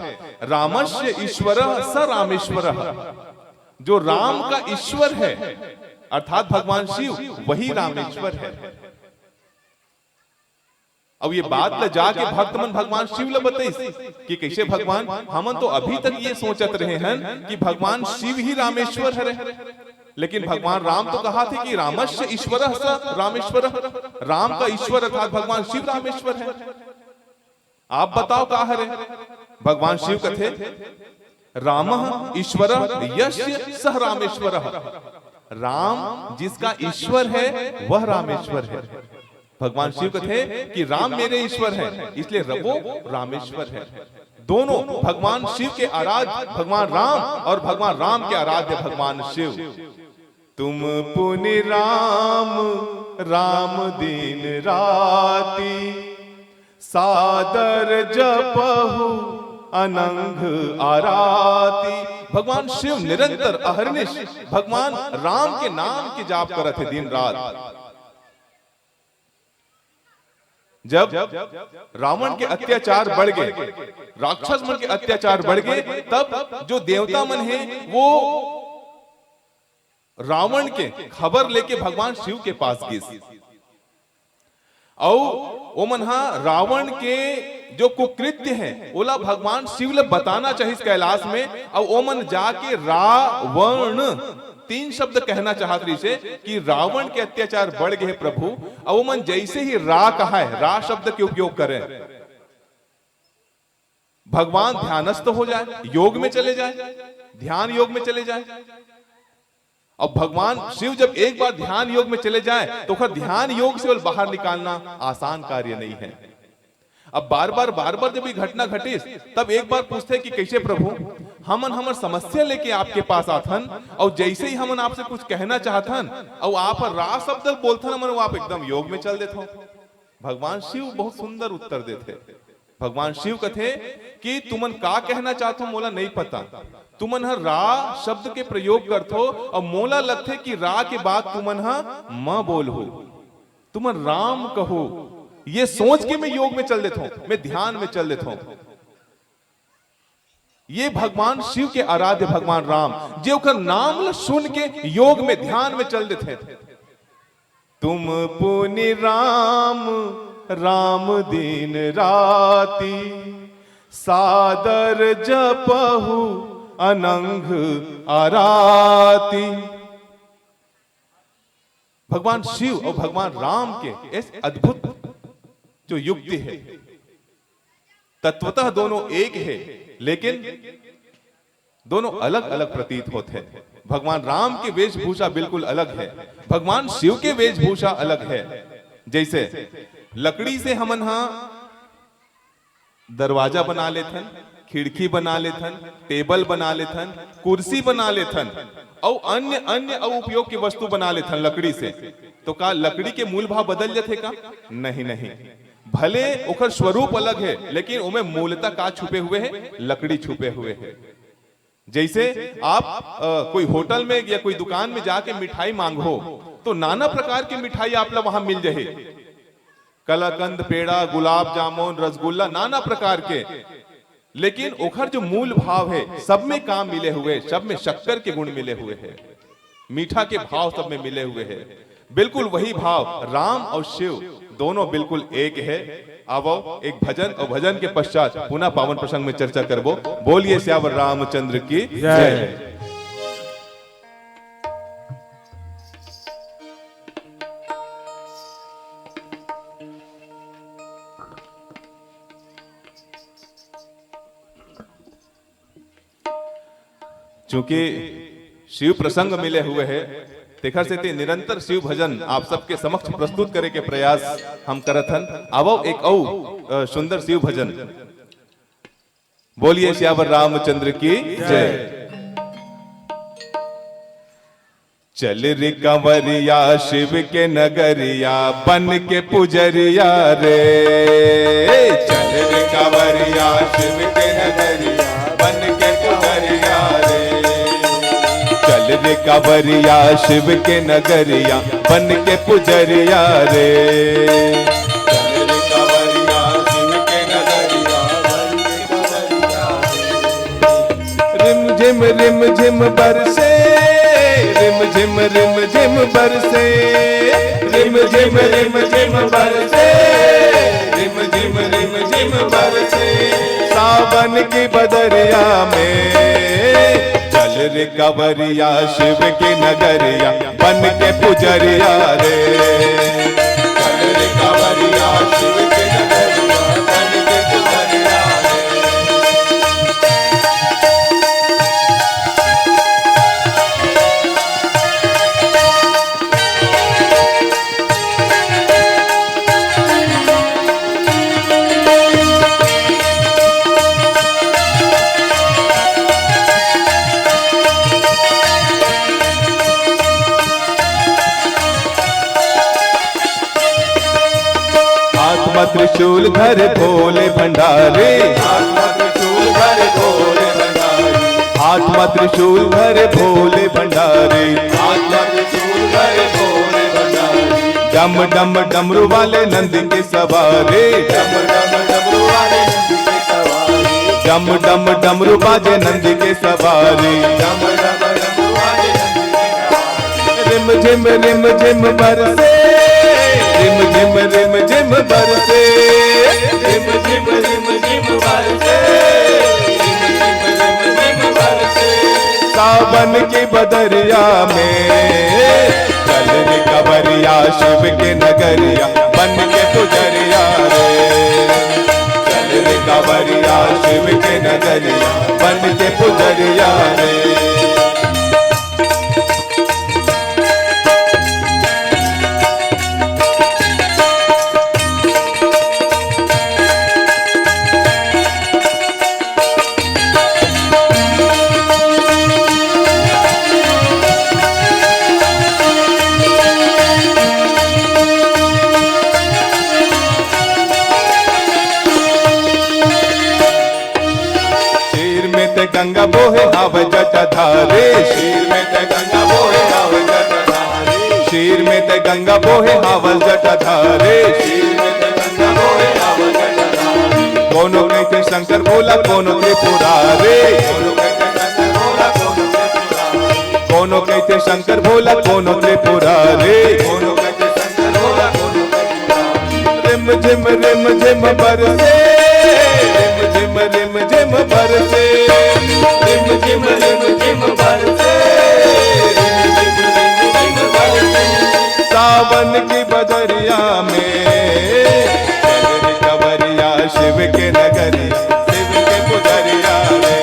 रामस्य ईश्वर स रामेश्वर। जो राम का ईश्वर है अर्थात भगवान शिव, वही रामेश्वर है। अब ये बात ला जाके भक्त मन भगवान शिव ला बताइस कि कैसे भगवान, हमन तो अभी तक ये सोचत रहे हन कि भगवान शिव ही रामेश्वर हरे, लेकिन भगवान राम तो कहाथे कि रामस्य ईश्वर स रामेश्वर, राम का ईश्वर अर्थात भगवान शिव रामेश्वर है। आप बताओ का हरे? भगवान शिव कथे, राम ईश्वर यस्य सह रामेश्वर। राम जिसका ईश्वर है वह रामेश्वर है। भगवान शिव कथे कि राम मेरे ईश्वर है, इसलिए र-, वो रामेश्वर है। दोनों भगवान शिव के आराध्य भगवान राम और भगवान राम के आराध्य भगवान शिव। तुम पुनि राम राम दिन राती, सादर जपहु अनंग आराती। भगवान शिव निरंतर अहर्निश भगवान राम के नाम के जाप करत हे दिन रात। जब रावण के अत्याचार बढ़ गए, राक्षस मन के अत्याचार बढ़ गए, तब जो देवता मन हे वो रावण के खबर लेके भगवान शिव के पास गिस। अउ ओमन हा रावण के जो कुकृत्य है ओला भगवान शिव ले बताना चाहिस कैलाश में। अउ ओमन जाके रावण तीन शब्द कहना चाहत रहिसे कि रावण के अत्याचार बढ़ गए हे प्रभु। अउ ओमन जैसे ही रा कहा है, रा शब्द के उपयोग करे, भगवान ध्यानस्थ हो जाए, योग में चले जाए, ध्यान योग में चले जाए। अब भगवान शिव जब एक बार ध्यान योग में चले जाए, तो ओकर ध्यान योग से ओला बाहर निकालना आसान कार्य नहीं है। अब बार बार, बार बार जब ये घटना घटिस, तब एक बार पूछथे कि कैसे प्रभु, हमन हमर समस्या लेके आपके पास आथन, अउ जैसे ही हमन आपसे कुछ कहना चाहथन, अउ आप ह रा शब्द बोलथन, हमन वो आप एकदम योग में चल देथो। भगवान शिव बहुत सुंदर उत्तर देथे। भगवान शिव कथे कि तुमन का कहना चाहथो, मोला नहीं पता। तुमन ह रा शब्द के प्रयोग करथो, अउ मोला लगथे कि रा के बाद तुमन ह म बोलहू। तुमन राम कहो, ये सोच के मैं योग में चल देथो, मैं ध्यान में चल देथो। ये भगवान शिव के आराध्य भगवान राम, जे ओकर नाम ल सुन के योग में, ध्यान में चल देथे। तुम पुनि राम, राम दिन राति, सादर जपहु अनंग आराती। भगवान शिव और भगवान राम के ऐसे अद्भुत जो युक्ति है, तत्वतः दोनों एक है, लेकिन दोनों अलग-अलग प्रतीत होत हैं। भगवान राम के वेशभूषा बिल्कुल अलग है, भगवान शिव के वेशभूषा अलग है। जैसे लकड़ी से हमन हा दरवाजा बना लेथन, खिड़की बना लेथन, टेबल बना लेथन, कुर्सी बना लेथन, अउ अन्य, अन्य अउ उपयोग के वस्तु बना लेथन लकड़ी से। तो का लकड़ी के मूल भाव बदल जथे का? नहीं, नहीं। भले ओकर स्वरूप अलग है, लेकिन ओमे मूलतः का छुपे हुए है? लकड़ी छुपे हुए है। जैसे आप, अ, कोई होटल में या कोई दुकान में जाके मिठाई मांगो, तो नाना प्रकार के मिठाई आप ला वहां मिल जाए, कलाकंद, पेड़ा, गुलाब जामुन, रसगुल्ला, नाना प्रकार के। लेकिन ओखर जो मूल भाव है, सब में काम मिले हुए, सब में शक्कर के गुण मिले हुए हैं, मीठा के भाव सब में मिले हुए हैं। बिल्कुल वही भाव राम और शिव दोनों बिल्कुल एक है। आवो एक भजन और भजन के पश्चात पुनः पावन प्रसंग में चर्चा करबो। बोलिए सियावर रामचंद्र की जय। जय। चूंकि शिव प्रसंग मिले हुए है, तेखर सेती निरंतर शिव भजन आप सबके समक्ष प्रस्तुत करे के प्रयास हम करत हन। आवो एक अउ, अ, सुंदर शिव भजन। बोलिए सियावर रामचंद्र की जय। चल रे कंवरिया शिव के नगरिया, बन के पुजरिया रे। चल रे कंवरिया शिव के नगरिया, बन के पुजरिया रे। चल रे कंवरिया शिव के नगरिया, बन के पुजरिया रे। चल रे कंवरिया शिव के नगरिया, बन के पुजरिया रे। रिम झिम रिम झिम बरसे, रिम झिम रिम झिम बरसे, रिम झिम रिम झिम बरसे, रिम झिम रिम झिम बरसे। सावन की बदरिया में चल रे कंवरिया शिव की नगरिया, बन के पुजरिया रे। चल रे कंवरिया शिव की नगरिया, बन के पुजरिया रे। हाथ मा त्रिशूल धरे भोले भंडारी। हाथ मा त्रिशूल धरे भोले भंडारी। हाथ मा त्रिशूल धरे भोले भंडारी। हाथ मा त्रिशूल धरे भोले भंडारी। डम डम डमरू वाले नंदी के सवारी। डम डम डमरू वाले नंदी के सवारी। डम डम डमरू बाजे नंदी के सवारी। डम डम डमरू वाले नंदी के सवारी। रिम झिम रिम झिम बरसे, रिम झिम रिम झिम बरसे, रिम झिम रिम झिम बरसे, रिम झिम रिम झिम बरसे। सावन की बदरिया में चल रे कंवरिया शिव के नगरिया, बन के पुजरिया रे। चल रे बरिया शिव के नगरिया, बन के पुजरिया रे। क्षीर में ते गंगा बोहे हावय जटाधारी। क्षीर में ते गंगा बोहे हावय जटाधारी। क्षीर में ते गंगा बोहे हावय जटाधारी। क्षीर में ते गंगा बोहे हावय जटाधारी। कोनो कहिथे शंकर भोला, कोनो त्रिपुरारी। कोनो कहिथे शंकर भोला, कोनो त्रिपुरारी। कोनो कहिथे शंकर भोला, कोनो त्रिपुरारी। कोनो कहिथे शंकर भोला, कोनो त्रिपुरारी। रिम झिम रिम झिम बरसे, रिम झिम रिम झिम बरसे, रिम झिम रिम झिम बरसे, रिम झिम रिम झिम बरसे। सावन की बदरिया में चल रे कवरिया शिव के नगरिया, शिव के पुजरिया रे।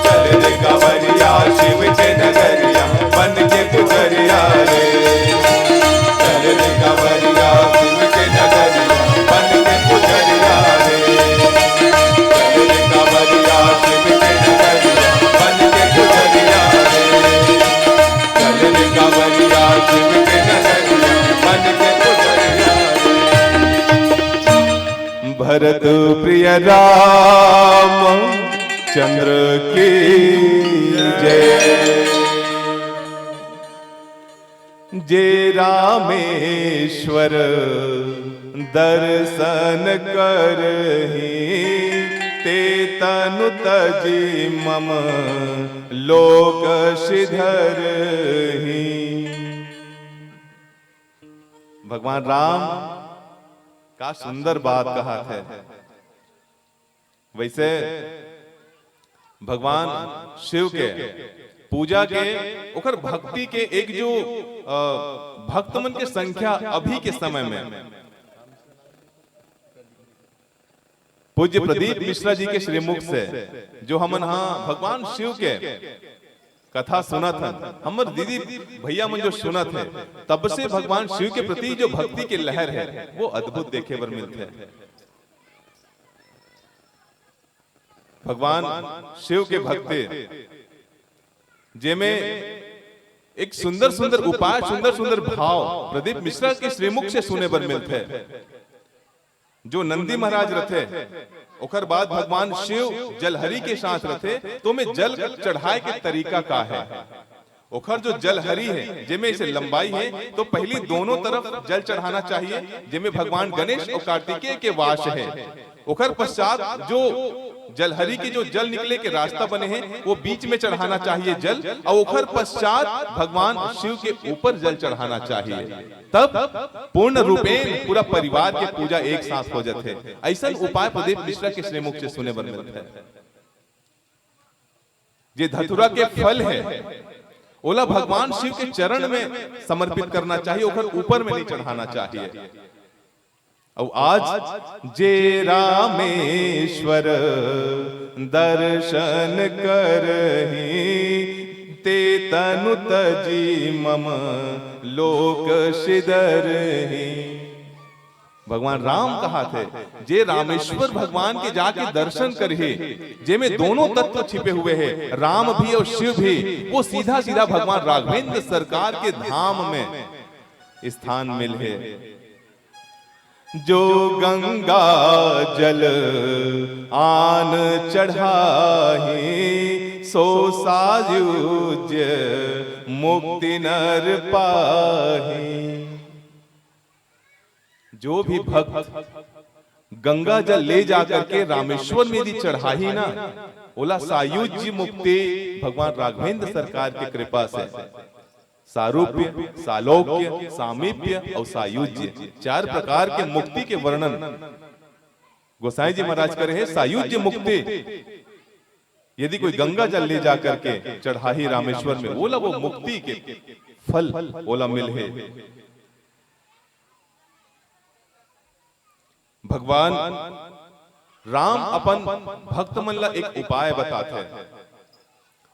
चल रे कवरिया शिव के नगरिया, बन के पुजरिया रे। चल रे कवरिया शिव के नगरिया, बन के पुजरिया रे। चल रे कवरिया शिव के नगरिया, बन के पुजरिया रे। चल रे कवरिया शिव के नगरिया, बन के पुजरिया रे। भरत प्रिय राम चंद्र की जय। जे रामेश्वर दर्शन करही, ते तनु तजि मम लोक सिधरही। भगवान राम का सुंदर बात कहाथे। वैसे भगवान शिव के पूजा के, ओकर भक्ति के एक जो, अ, भक्त मन के संख्या अभी के समय में पूज्य प्रदीप मिश्रा जी के श्रीमुख से जो हमन हा भगवान शिव के कथा सुनत हन, हमर दीदी भैया मन जो सुनत हे, तब से भगवान शिव के प्रति जो भक्ति के लहर हे, वो अद्भुत देखे बर मिलथे। भगवान शिव के भक्ति, जेमे एक सुंदर सुंदर उपाय, सुंदर सुंदर भाव प्रदीप मिश्रा के श्रीमुख से सुने बर मिलथे। जो नंदी महाराज रथे, ओकर बाद भगवान शिव जलहरी के साथ रथे, तो में जल चढ़ाए के तरीका का है? ओखर जो जलहरी है, जेमे इसे लंबाई है, तो पहली दोनों तरफ जल चढ़ाना चाहिए, जेमे भगवान गणेश और कार्तिकेय के वास है। ओखर पश्चात जो जलहरी के जो जल निकले के रास्ता बने हैं, वो बीच में चढ़ाना चाहिए जल, और ओखर पश्चात भगवान शिव के ऊपर जल चढ़ाना चाहिए। तब पूर्ण रूपेण पूरा परिवार के पूजा एक साथ हो जाथे। ऐसन उपाय प्रदीप मिश्रा के श्रीमुख से सुने बर मिलथे। जे धतुरा के फल है, ओला भगवान शिव के चरण में समर्पित करना चाहिए, ओकर ऊपर में नहीं चढ़ाना चाहिए। और आज जे रामेश्वर दर्शन करही, ते तनु तजि मम लोक सिधरही। भगवान राम कहाथे, जे रामेश्वर भगवान के जाके दर्शन करही, जेमे दोनों तत्व छिपे हुए हैं, राम भी और शिव भी, वो सीधा सीधा भगवान राघवेंद्र सरकार के धाम में स्थान मिलहे। जो गंगा जल आन चढ़ाही, सो सायुज्य मुक्ति नर पाही। जो भी भक्त गंगा जल ले जा करके रामेश्वर में यदि चढ़ाही ना, ओला सायुज्य मुक्ति भगवान राघवेंद्र सरकार के कृपा से, सारूप्य, सालोक्य, सामीप्य और सायुज्य, चार प्रकार के मुक्ति के वर्णन गोसाई जी महाराज करे हैं। सायुज्य मुक्ति, यदि कोई गंगा जल ले जा करके चढ़ाही रामेश्वर में, ओला वो मुक्ति के फल ओला मिलहे। भगवान राम अपन भक्त मन ला एक उपाय बताथे,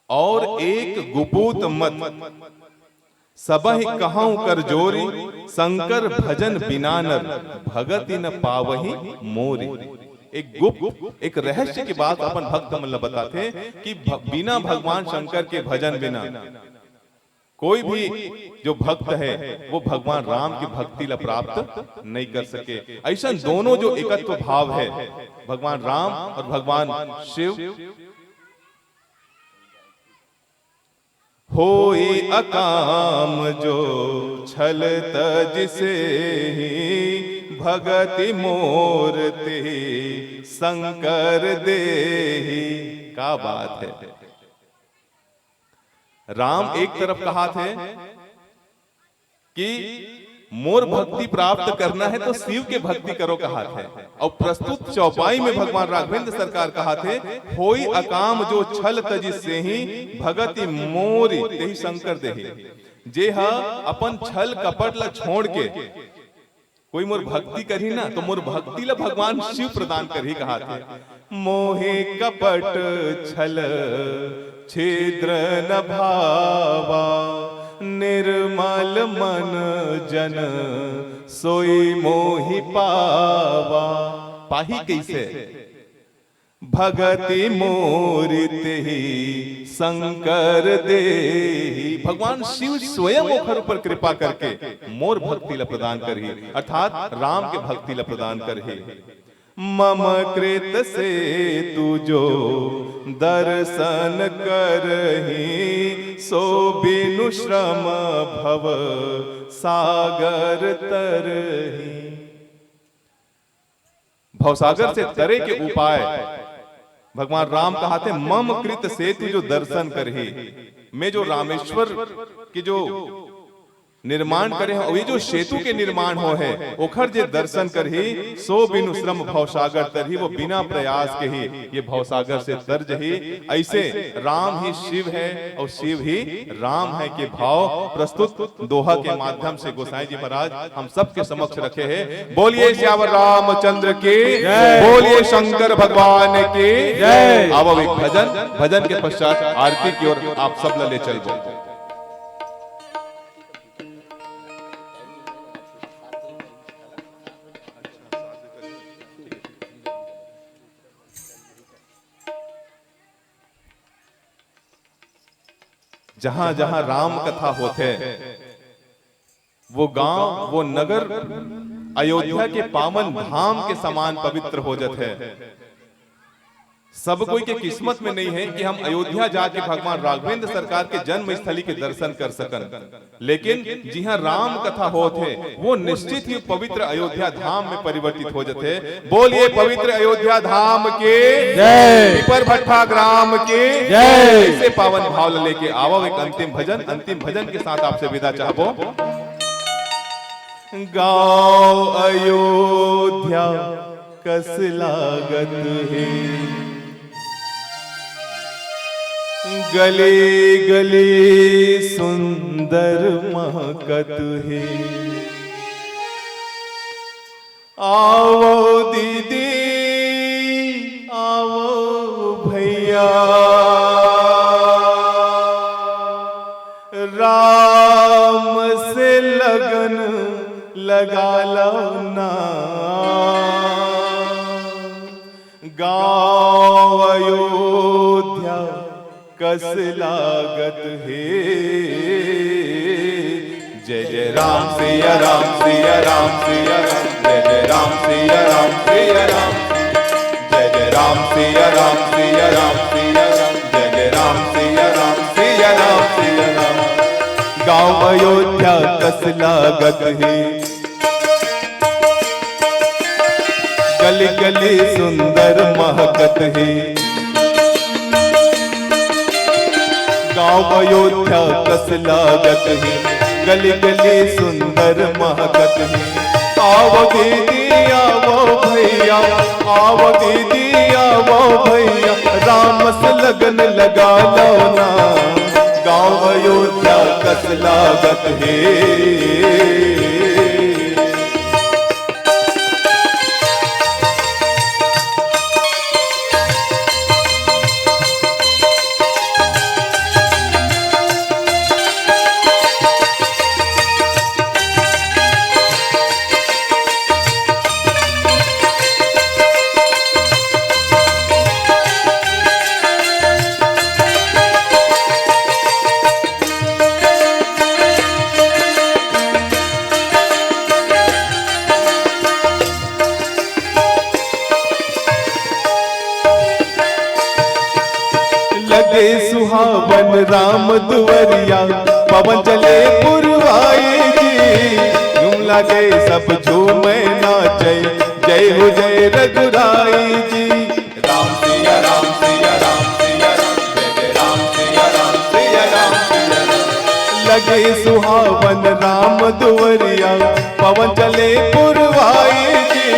और एक गुपूत मत, सबहि कहउँ कर जोरी, शंकर भजन बिना नर, भगति न पावहि मोरी। एक गुप्त, एक रहस्य के बात अपन भक्त मन ला बताथे कि भ-, बिना भगवान शंकर के भजन बिना कोई भी जो भक्त है, वो भगवान राम की भक्ति ला प्राप्त नहीं कर सके। अइसन दोनों जो एकत्व भाव है, भगवान राम और भगवान शिव। होई अकाम जो छल तजि सेहि, भगति मोर तेहि शंकर देहि। का बात है। राम एक तरफ कहाथे कि मोर भक्ति प्राप्त करना है तो शिव के भक्ति करो कहाथे, और प्रस्तुत चौपाई में भगवान राघवेंद्र सरकार कहाथे, होई अकाम जो छल तजि सेहि, भगति मोर तेहि शंकर देहि। जे ह अपन छल कपट ला छोड़ के कोई मोर भक्ति करही ना, तो मोर भक्ति ला भगवान शिव प्रदान करही कहाथे। मोहि कपट छल छिद्र न भावा, निर्मल मन जन सोई मोहि पावा। पाही कइसे? भगति मोर तेहि शंकर देहि। भगवान शिव स्वयं ओखर ऊपर कृपा करके मोर भक्ति ला प्रदान करही, अर्थात राम के भक्ति ला प्रदान करही। मम कृत सेतु जो दर्शन करही, सो बिनु श्रम भव सागर तरही। भवसागर से तरे के उपाय भगवान राम कहाथे, मम कृत सेतु जो दर्शन करही, मैं जो रामेश्वर के जो निर्माण करे हंव, ये जो सेतु के निर्माण होहे, ओखर जे दर्शन करही, सो बिनु श्रम भवसागर तरही, वो बिना प्रयास के ही ये भवसागर से तर जही। अइसे राम ही शिव है और शिव ही राम है के भाव प्रस्तुत दोहा के माध्यम से गोसाई जी महाराज हम सबके समक्ष रखे हैं। बोलिए सियावर रामचंद्र की, जय। बोलिए शंकर भगवान की, जय। अब एक भजन, भजन के पश्चात आरती की ओर आप सब ला ले चलबो। जहां जहां राम कथा होथे, वो गांव, वो नगर अयोध्या के पावन धाम के समान पवित्र हो जाथे। सब कोई के किस्मत में नहीं है कि हम अयोध्या जाके भगवान राघवेंद्र सरकार के जन्म स्थली के दर्शन कर सकन, लेकिन जिहां राम कथा होत हे, वो निश्चित ही पवित्र अयोध्या धाम में परिवर्तित हो जाथे। बोलिए पवित्र अयोध्या धाम के जय। पीपर भट्ठा ग्राम के जय। ऐसे पावन भाव लेके आवो एक अंतिम भजन, अंतिम भजन के साथ आपसे विदा चाहबो। गांव अयोध्या कस लागत हे, गली गली सुंदर महकत हे। आवो दीदी, आवो भैया, राम से लगन लगा लो ना। गांव अयोध्या कस लागत हे। जय जय राम सिया राम सिया राम सिया राम, जय जय राम सिया राम सिया राम, जय जय राम सिया राम सिया राम सिया राम, जय जय राम सिया राम सिया राम सिया राम। गांव अयोध्या कस लागत हे, गली गली सुंदर महकत हे। गांव अयोध्या कस लागत हे, गली गली सुंदर महकत हे। आवो दीदी आवो भैया, आवो दीदी आवो भैया, राम से लगन लगा लो ना। गांव अयोध्या कस लागत हे। राम दुवरिया पवन चले पुरवाई जी, झूम लागे सब झूमे नाचे, जय हो जय रघुराई जी। राम सिया राम सिया राम सिया राम, जय जय राम सिया राम सिया राम सिया राम सिया राम। लगे सुहावन राम दुवरिया, पवन चले पुरवाई जी,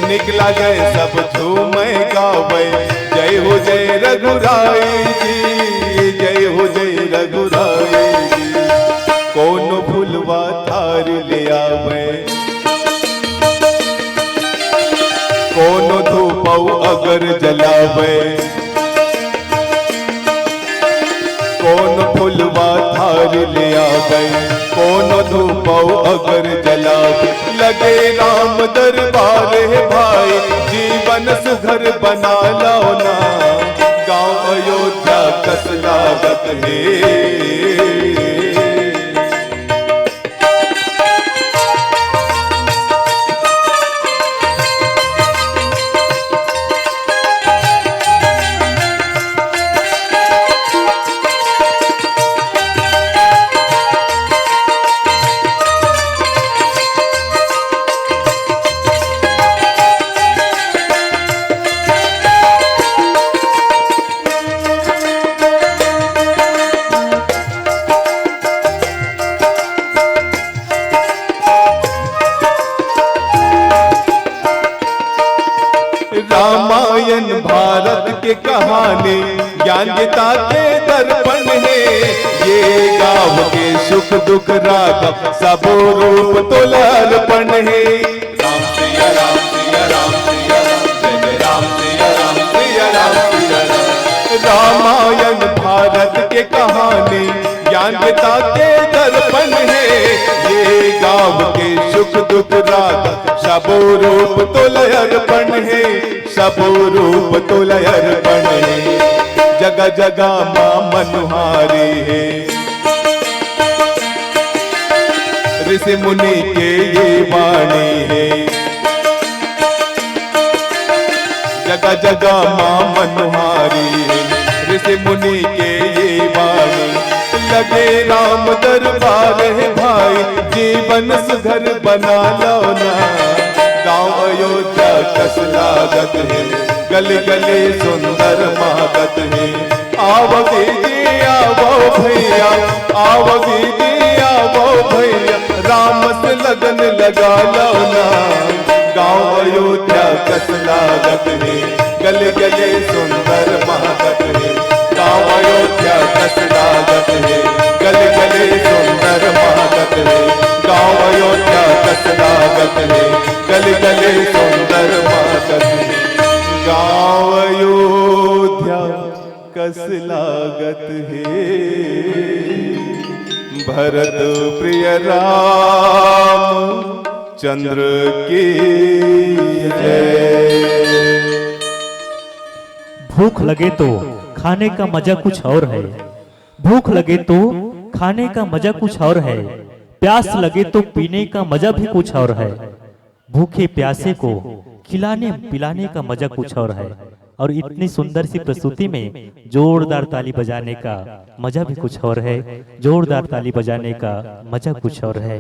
निक लागे सब झूमे गावे, जय हो जय रघुराई जी, जय हो जय रघुराई जी। कोनो फुलवा थार ले आवे, कोनो धूपौ अगर जलावे, कोन फुलवा थार ले आवे, कोन धूपौ अगर जलावे। लगे राम दरबार हे भाई, जीवन सुघर बना लौना। गाँव अयोध्या कस लागत हे। रामायण भारत के कहानी, ज्ञान गीता के दर्पण हे। ये गाँव के सुख दुख राग, सबो रूप तोला अर्पण हे। राम सिया राम सिया राम सिया राम, जय जय राम सिया राम सिया राम सिया राम। रामायण भारत के कहानी, ज्ञान गीता के दर्पण हे। ये गाँव के सुख दुख राग, सबो रूप तोला अर्पण हे, सबो रूप तोला अर्पण हे। जगह जगह माँ मनुहारी हे, ऋषि मुनि के ये वाणी हे। जगह जगह माँ मनुहारी हे, ऋषि मुनि के ये वाणी। लगे राम दरबार हे भाई, जीवन सुघर बना लौना। गाँव अयोध्या कस लागत हे, गली गली सुंदर महकत हे। आवो दीदी आवो भैया, आवो दीदी आवो भैया, राम से लगन लगा लौना। गाँव अयोध्या कस लागत हे, गली गली सुंदर महकत हे। गाँव अयोध्या कस लागत हे, गली गली सुंदर महकत हे। गाँव अयोध्या कस लागत हे, गली गली सुंदर महकत हे। गाँव अयोध्या कस लागत हे। भरत प्रिय राम चंद्र की जय। भूख लगे तो खाने का मजा कुछ और है। भूख लगे तो खाने का मजा कुछ और है। प्यास लगे तो पीने का मजा भी कुछ और है। भूखे प्यासे को खिलाने पिलाने का मजा कुछ और है। और इतनी सुंदर सी प्रस्तुति में जोरदार ताली बजाने का मजा भी कुछ और है। जोरदार ताली बजाने का मजा कुछ और है।